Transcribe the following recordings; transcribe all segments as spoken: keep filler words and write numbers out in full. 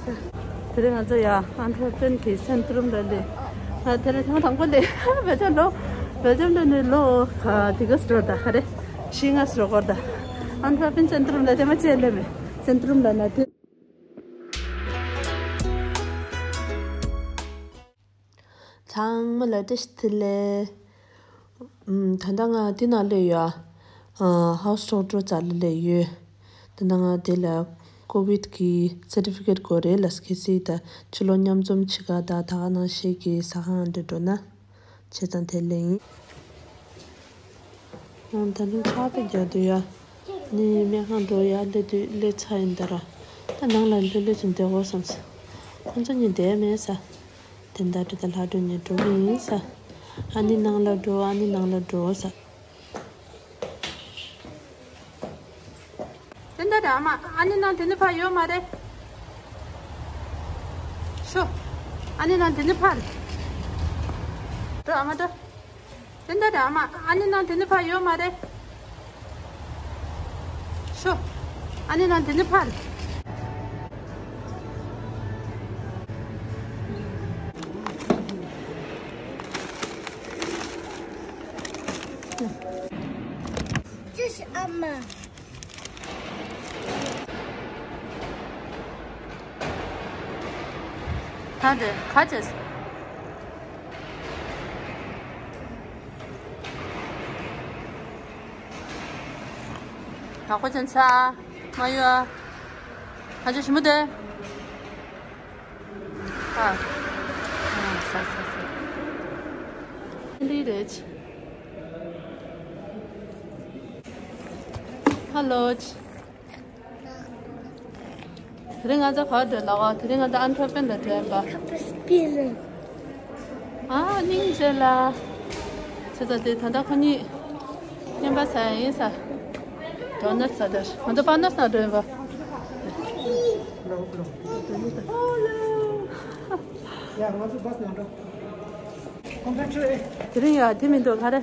དེ་རིང་ང་ཚོ་ཡ་ཨན་ཐོར་པན་གྱི་སེན་ཏྲུམ་ལ་སླེབས། ང་དེ་རིང་ཐེངས་དང་པོ་སླེབས། བེལ་ཇམ་འགྲོ། བེལ་ཇམ་འགྲོ་ནས་ལོ་ག་དེ་ག་སི་འགྲོ་ད་ག་རེ། ཤི་ང་སི་འགྲོ་གོ་ད། ཨན་ཐོར་པན་སེན་ཏྲུམ་ལ་དེ་མ་ཅེ་སླེབས་མེད། སེན་ཏྲུམ་ལ་ན་དེ། ཚང་མ་ལ་བཀྲ་ཤིས་བདེ་ལེགས། ཨམ། ད་ལྟ་ང་འདི་ན་སླེབས་ཡོད། ཨ། ཧའུ་སི་ཌོག་ཊར་རྩ་ལ་སླེབས་ཡོད། ད་ལྟ་ང་འདི་ལ་ཀོ་བིད་ཀྱི་སར་ཊི་ཕི་ཀེཊ་དགོས་རེད་ལབ། གལ་སྲིད་ད་ཕྱི་ལོགས་མཉམ་འཛོམས་བྱེད་ག་ད་ད་ག་ནང་བཞིན་གྱི་ཟ་ཁང་འདྲ་འགྲོ་ན་བྱས་ཙང་དེ་སླེབས་ཡིན། ཨང་། ད་ལོ་ཆར་པ་རྒྱག་དུས་ཡ། ནི་སྨན་ཁང་འགྲོ་ཡ་སླེབས་དུས་སླེབས་ཚར་ཡིན་ད་ར། ད་ནང་ལ་འགྲོ་སླེབས་ཙམ་བསྡད་དགོས་བསམ་སོང་། ཁོང་ཚོ་གཉིས་བསྡད་མེད་ས། དེ་འདྲ་འགྲོ་ད་ལྷ་འགྲོ་ནས་འགྲོ་གི་ཡིན་ས། ཨ་ནི་ནང་ལ་འགྲོ། ཨ་ནི་ནང་ལ་འགྲོ་ས། དེ་འདྲ་རེད། ཨ་མ། ཨ་ནི་ནང་དེ་ནི་ཕར་ཡོད་མ་རེད། ཤོ། ཨ་ནི་ནང་དེ་ནི་ཕར། འགྲོ་ཨ་མ་འགྲོ། དེ་འདྲ་རེད། ཨ་མ། ཨ་ནི་ནང་དེ་ནི་ཕར་ཡོད་མ་རེད། ཤོ། ཨ་ནི་ནང་དེ་ནི་ཕར། ཅི་ཞིག་ཨ་མ། ད་དེ་ཁ་ཅེས། ད་ཁོ་ཅན་ཚ་མ་ཡོད། ཁ་ཅེས་ཞིམ་པོ་དེ། ཨ། ཨ། ས་ས་ས། འདི་རེད། ཧ་ལོ། དེ་རིང་ང་ཚོ་ག་འགྲོ་ལ་བ། དེ་རིང་ང་ཚོ་ཨན་ཐོར་པན་ལ་འགྲོ་ཡིན་པ། ཨ། སྙིང་རྗེ་ལ། ཁྱེད་ཚོ་དེ་ད་ལྟ་ཁོ་གཉིས་རྔན་པ་ཟ་ཡ་ཡིན་ས། ཌོ་ནཊ་ཟ་དེར། ང་ཚོ་པ་ནོ་ས་ན་འགྲོ་ཡིན་པ། ཡ། ང་ཚོ་བྷ་སི་ནང་འགྲོ། དེ་རིང་ཡ་དེ་མི་འདུག་ག་རེ།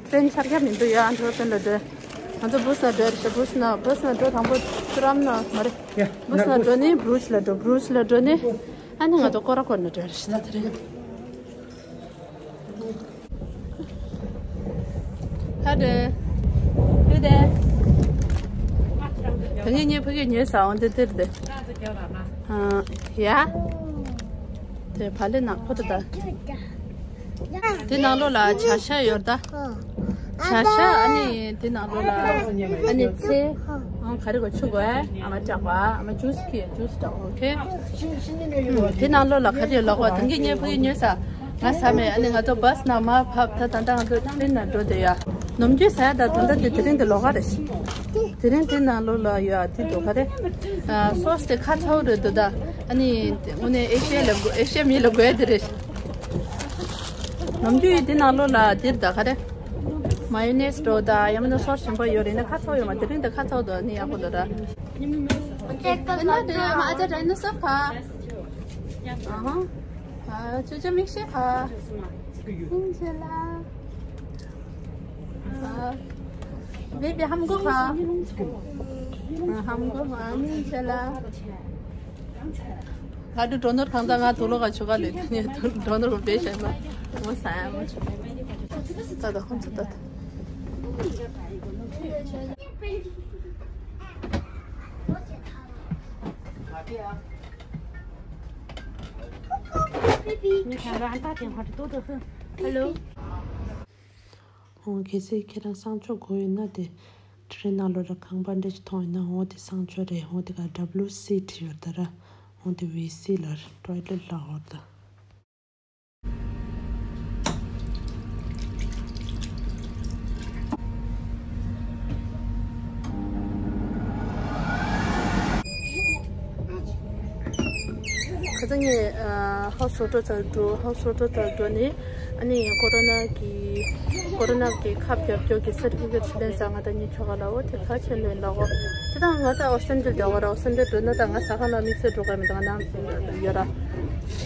ཏྲེན་ཆར་རྒྱ་མི་འདུག་ཡ། ཨན་ཐོར་པན་ལ་འགྲོ། ང་ཚོ་བྷ་སི་ནང་འགྲོ་རེད་ཤག་བྷ་སི་ནང་། བྷ་སི་ནང་འགྲོ། དང་པོ་ཏུ་རམ་ནང་མ་རེད། ཡ། བྷ་སི་ནང་འགྲོ་ནས་བྷ་རུ་ཆི་ལ་འགྲོ། བྷ་རུ་ཆི་ལ་འགྲོ་ནས་ཨ་ནི་ང་ཚོ་ཀོ་ར་ཀོར་ནང་འགྲོ་རེད་ཤག་དེ་རིང་། ཧ་རེ། ཧུ་དེ། ད་ངས་ངའི་ཕ་གིར་ཉོས་ས་འོང་དེ་དེར་དེ། ཨ། ཡ། དེ་བ་ལེ་ནག་པོ་དེ་ད། དེ་ནང་ལོགས་ལ་བྱ་ཤ་ཡོད་ད། བྱ་ཤ། ཨ་ནི་དེ་ནང་ལོགས་ལ་ཨ་ནི་ཚལ། ཨང་། ག་རེ་གོ་ཆུ་གོ་ཨ་མ་སྐྲག་པ། ཨ་མ་ཇུས་ཁྱེར། ཇུས་འདྲ། ཨོ་ཁེ། དེ་ནང་ལོགས་ལ་ག་རེ་ལོག་པ། ད་ངས་ངའི་ཕ་གིར་ཉོས་ས། ང་ཟ་མེད། ཨ་ནི་ང་ཚོ་བྷ་སི་ནང་མར་བབས། ད་ད་ལྟ་ང་ཚོ་ཏྲེན་ནང་འགྲོ་བསྡད་ཡ། ནམ་རྒྱུན་ཟ་ཡ་ད་ད་ལྟ་དེ་དེ་རིང་དེ་ལོག་ག་རེད། དེ་རིང་དེ་ནང་ལོགས་ལ་ཡོད་ཨ། དེ་འདུག་ག་རེ། ཨ། སོ་སི་དེ་ཁ་ཚ་བོ་རེད་འདུག་ད། ཨ་ནི་དངོས་གནས་ཨེ་ཤི་ཡ་ལ་དགོས། ཨེ་ཤི་ཡ་མི་ལ་དགོས་ཡ་དེ་རེད། ནམ་རྒྱུན་དེ་ནང་ལོགས་ལ་དེ་རེད་ད། ག་རེ། མ་ཡོ་ནེ་སི་འདྲ་ད། ཡང་མིན་ན་སོ་སི་གཞན་པ་ཡོད་རེད་ན་ཁ་ཚ་བོ་ཡོད་མ། དེ་རིང་དེ་ཁ་ཚ་བོ་འདུག་ཨ་ནི་ཡག་པོ་འདུག་ད། ཨ་ནི་དེ་ཡང་མ་ཨ་ཅག་ཌའི་ནོ་སོར་ག་ཨ་ཧ། ཨ། ཅོ་ཅོ་མིག་ཤེལ་ག་ཨིན་ཇེ་ལ། ཨ། བེ་བི་ཧམ་གོ་ག་ཨ། ཧམ་གོ་ག་ཨིན་ཇེ་ལ། ལ་དུ་ཌོ་ནར་གང་ད་ང་དུ་ལོ་ག་ཆུ་ག་ལེ་ནི་ཌོ་ནར་བེ་ཤ་མ་མོ་ས་ཡ་མོ་ཆུ། ད་ད་ཧོན་ཚུ་ད་ད། Hello. ཨོ། གལ་སྲིད་ཁྱེད་རང་གསང་སྤྱོད་དགོས་ཡོད་ན་དེ། ཊེ་རེན་ནང་ལོགས་ལ་ཁང་པ་འདྲ་ཞིག་མཐོང་ཡོད་ན། འོ་དེ་གསང་སྤྱོད་རེད། འོ་དེ་ག་ཌབ་ལུ་སི་བྲིས་ཡོད་ད་ར། འོ་དེ་ཝི་སི་ལ་ཊོའི་ལེཊ་ལ་འོ་ད། ཁ་སང་ངས་ཨ་ཧའུ་སི་ཧོ་ཊེལ་ཚར་འགྲོ། ཧའུ་སི་ཧོ་ཊེལ་ཚར་འགྲོ་ནས་ཨ་ནི་ཀོ་རོ་ན་གི་ཀོ་རོ་ན་གི་ཁབ་རྒྱབ་སྐྱོར་གི་སར་ཊི་ཕི་ཀེཊ་ཞིག་ལེན་ས། ང་ད་ཉི་ཁྱོ་ག་ལ་འོ་དེ་ཁ་ཆེན་ལོན་ལ་འོ། དེ་དང་ང་ད་ཨོ་སི་ཊན་ཌལ་འདྲ་བ་ར། ཨོ་སི་ཊན་ཌལ་འགྲོ་ན་ད་ང་ཟ་ཁང་ལ་དམིགས་བསལ་འགྲོ་ག་མི་འདུག་ང་ནང་ཡོད་ར།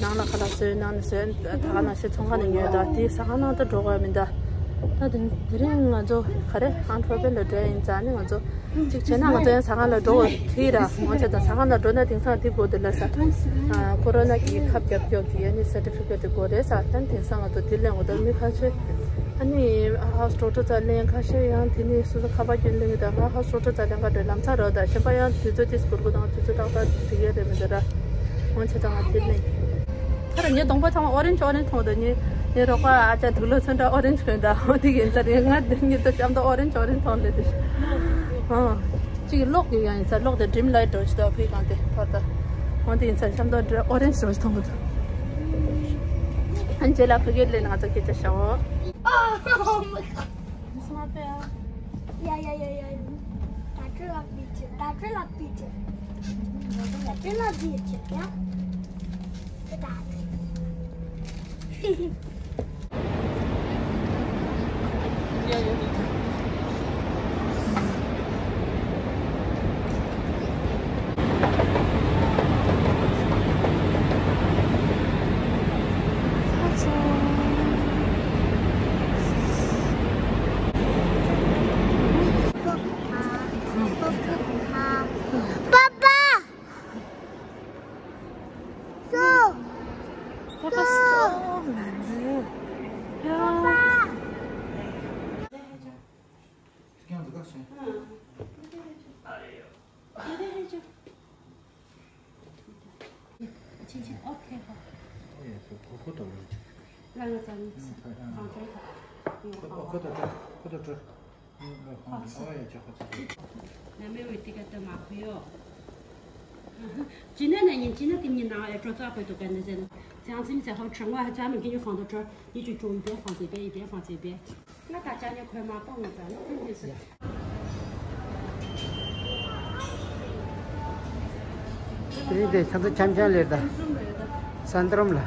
ནང་ལ་ཁ་ལག་བཟོས། ནང་ནས་བཟོས། ད་ག་ནང་བཞིན་ཚོང་ཁང་ནས་ཉོས། ད་དེ་ཟ་ཁང་ནང་ད་འགྲོ་ག་མི་འདུག་ད་དེ་དེ་རིང་ང་ཚོ་ག་རེ་ཨན་ཐོར་པན་ལ་འགྲོ་ཡིན་ཙང་ནི་ང་ཚོ་གཅིག་བྱས་ན་ང་ཚོ་ཡང་ཟ་ཁང་ལ་འགྲོ་བ་དེ་ར་ངོ་ཆ་དང་ཟ་ཁང་ལ་འགྲོ་ན་དེང་སང་དེ་དགོས་དེ་ལ་ས་ཨ་ཀོ་རོ་ན་གི་ཁབ་རྒྱབ་སྐྱོར་གི་ཨ་ནི་སར་ཊི་ཕི་ཀེཊ་དེ་དགོས་རེད་ས། ད་དེང་སང་ང་ཚོ་དེ་ལེན་དགོས་ད་མི་ཁ་ཤས་ཨ་ནི་ཧའུ་སི་ཌོག་ཊར་ཙ་ལེན་ཁ་ཤས་ཡང་དེ་ནི་སོ་སོ་ཁ་པར་སྐྱོན་ལེན་གི་ད་ང་ཧའུ་སི་ཌོག་ཊར་ཙ་ལེན་ག་འགྲོ་ལམ་སང་རོ་ད་གཞན་པ་ཡང་དུས་ཚོད་དེ་སྐོར་གོ་དང་དུས་ཚོད་ཏག་ཏག་དེ་ག་རེད་མི་འདུག་ར་ངོ་ཆ་དང་ང་དེ་ལེན། ཁ་ར་ངའི་གདོང་པ་ཚང་མ་ཨོ་རེན་ཇི་ཨོ་རེན་ཇི་མཐོང་དང་ངའི་ངའི་རོགས་པ་ཨ་ཅག་དུག་ལོག་ཚོན་ཁྲ་ཨོ་རེན་ཇི་གོན་དང་ཨོ་དེ་ཡིན་ས་རེད། ང་དེ་ངའི་ཚོ་ཤམ་ཐབས་ཨོ་རེན་ཇི་ཨོ་རེན་ཇི་མཐོང་ལེ་དེ། ཨ་གཅིག་གློག་གི་ཡང་ཡིན་ས་གློག་དེ་ཌིམ་ལའིཊ་འགྲོ་ཆུ་དོག་ཕི་གང་དེ་ཐོར་ད་ཨོ་དེ་ཡིན་ས་ཤམ་ཐབས་ཨོ་རེན་ཇི་འགྲོ་མཐོང་གི་འདུག་ཨན་ཇེ་ལ་ཕ་གིར་ལེ་ན་ཚོ་སྐད་ཆ་བཤད་འོ། Oh my god. It's not bad. Yeah, yeah, yeah, yeah. T'as que la pizza. T'as que la pizza. T'as que la pizza, yeah? Papa! So, so, དེ་རིང་དེ་ཁྱེད་ཚོ་འཆམ་འཆམ་ལེར་ད། སན་ཏྲོམ་ལ།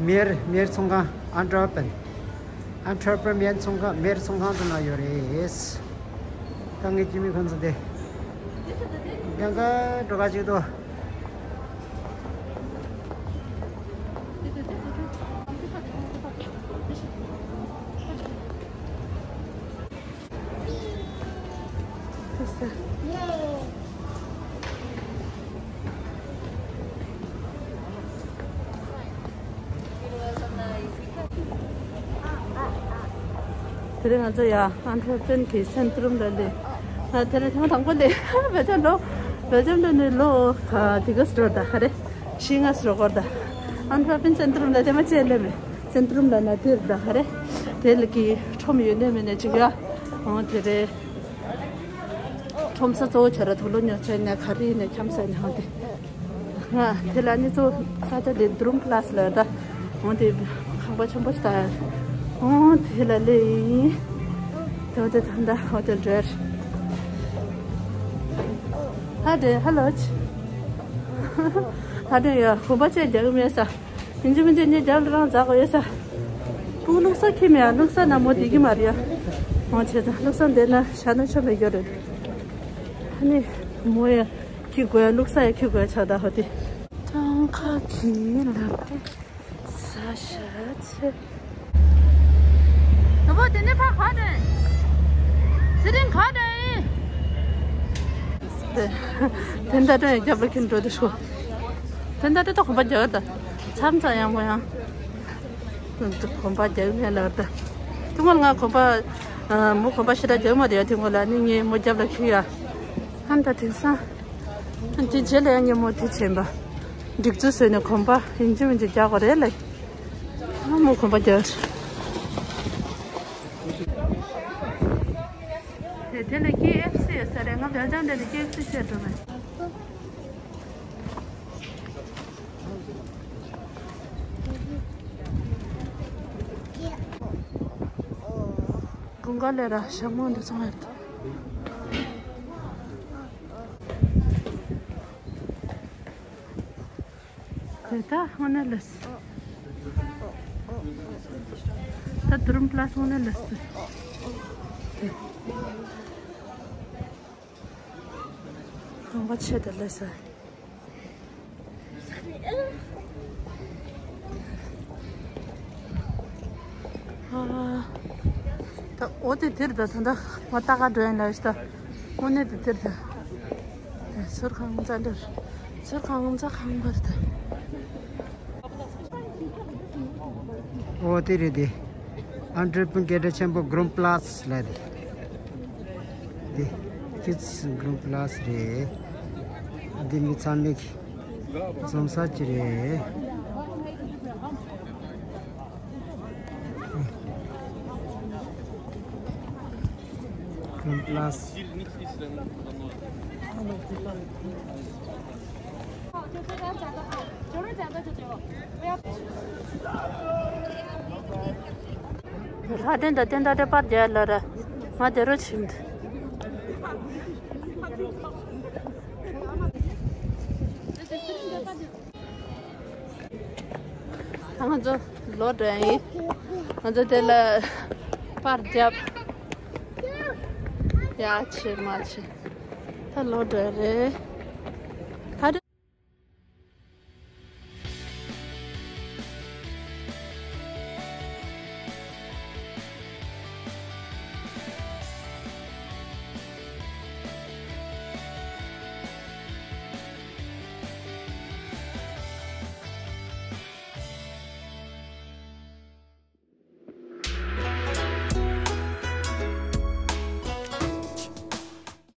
མེར་མེར་ཚོང་ཁང་ཨན་ཊར་པན། ཨན་ཊར་པན་མེར་ཚོང་ཁང་མེར་ཚོང་ཁང་དུ་ན་ཡོད་རེད། ད་ངའི་སྐྱེ་དམན་ཁོང་ཚོ་དེ། གང་ག་འགྲོ་ག་ཅིག་ཏུ། དེ་རིང་ང་ཚོ་ཡ་ཨན་ཐོར་པན་གྱི་སན་ཏྲོམ་ལ་སླེབས། ང་དེ་རིང་ཐེངས་མ་དང་པོ་སླེབས། བེལ་ཇམ་ལོ། བེལ་ཇམ་ལ་ནི་ལོ་ག་དེ་ག་སི་འགྲོ་ད་ག་རེ། ཤི་ང་སི་འགྲོ་གོ་ད། ཨན་ཐོར་པན་སན་ཏྲོམ་ལ་དེ་མ་ཆེ་སླེབས་མེད། སན་ཏྲོམ་ལ་ན་དེར་ད་ག་རེ། དེ་ལ་གི་ཁྲོམ་ཡོད་ནས་མེད་ནས་ཅིག་ཡ། འོ་དེ་རེད། ཁྲོམ་ས་གཙོ་བོ་ཆ་ར་དུག་ལོག་ཉོ་ཚོན་ནས་ག་རེ་ནས་འཁྱམ་ས་ནས་ཧང་དེ། ང་དེ་ལ་ནི་གཙོ་ས་ཆ་དེ་དུ་རུམ་པ་ལ་སི་ལ་ད། འོ་དེ་ཁང་པ་ཆེན་པོ་ཞིག་ད། འོ་དེ་ལ་ལེ་ཡིན། དེ་འོ་དེ་ད་ད་འོ་དེ་འདྲ། ཧ་དེ་ཧ་ལོ་ཆི། ཧ་དེ་ཡ་གོམ་པ་ཆེ་རྒྱག་གི་མེད་ས། ཡིན་གཅིག་མིན་གཅིག་ངའི་རྒྱབ་ལ་རང་འཛག་གོ་ཡོད་ས། སྤུ་གུ་བླུག་ས་ཁྱིམ་ཡ་བླུག་ས་ན་མོ་བསྡད་ཀྱི་མ་རེད་ཡ། འོ་བྱས་ཙང་བླུག་ས་འདི་ན་བཞག་ན་ཆོ་མེད་རྒྱུ་རེད། ཨ་ནི་མོ་ཡ་ཁྱི་དགོས་ཡ་བླུག་ས་ཡ་ཁྱི་དགོས་ཡ་ཆགས་ད་ཧོ་དེ། གྲངས་ཁ་གི་ལབ་དེ་ས་ཤ་ཚེ། ནུ་བོ་དེ་ནས་ཕ་ག་རེད། ཚེ་རིང་ག་རེད། དེ་དེ་འདྲ་འདྲ་ཡ་རྒྱབ་ལ་ཁྱིམ་འགྲོ་དེ་ཤོ། དེ་འདྲ་འདྲ་ད་གོམ་པ་རྒྱག་ད། མཚམས་མཚམས་ཡང་མོ་ཡང་། དེ་གོམ་པ་རྒྱག་མེད་ལ་ད། དེ་མོ་ང་གོམ་པ། མོ་གོམ་པ་ཞེ་དྲག་རྒྱག་མ་རེད་ཡ་དེ་མོ་ལ་ནི་ངས་མོ་རྒྱབ་ལ་ཁྱེར་ཡ། ཧམ་ད་དེང་སང་། དེ་རྗེས་ལ་ཡང་ངས་མོ་དེ་བྱེད་པ། སྒྲིག་འཛུགས་བཟོས་ནས་གོམ་པ་ཡིན་གཅིག་མིན་གཅིག་རྒྱག་དགོས་རེད་ལ། ཨ་མོ་གོམ་པ་རྒྱག་དེ་དེ་ལ་ཀེ་ཨེཕ་སི་ཡོད་ས་རེད། ང་བེལ་ཇམ་འདི་ལ་ཀེ་ཨེཕ་སི་བཤད་འགྲོ་མེད། དགུན་ཁ་ལས་ར་ཞྭ་མོ་འདི་ཚང་ཡོད། དེ་ད་ཧོ་ནེ་ལེས། ད་དུ་རུམ་པ་ལ་སི་ཧོ་ནེ་ལེས། ཁང་པ་ཆེ་དེ་ལས་ས། ཨ། ད་འོ་དེ་དེར་ད་ད་ད་ང་ལྟ་ག་འགྲོ་ཡིན་ལ་ཤི་ད། དངོས་གནས་དེ་དེར་ད། ཟུར་ཁང་ཙ་འདྲ། ཟུར་ཁང་ཙ་ཁང་བར་ད། འོ་དེ་རེད་དེ། ཨན་ཏྲེ་པུན་སྐད་གྲགས་ཆེན་པོ་གྷུ་རུམ་པ་ལ་སི་ལ་དེ། དེ། ཁིཌ་སི་གྷུ་རུམ་པ་ལ་སི་རེད། འདི་མི་ཚང་མས་འཛོམས་ས་ཅིག་རེད། གྷུ་རུམ་པ་ལ་སི། ལྷ་ལྡན་དང་བསྟན་དར་དེ་པར་རྒྱག་ལ་ར། ང་དེ་རུ་ཕྱིན་འདུག་ང་ཚོ་ལོག་འགྲོ་ཡིན། ང་ཚོ་དེ་ལ་པར་རྒྱབ། ཡ་ཆེ་མ་ཆེ། ད་ལོག་འགྲོ་རེད།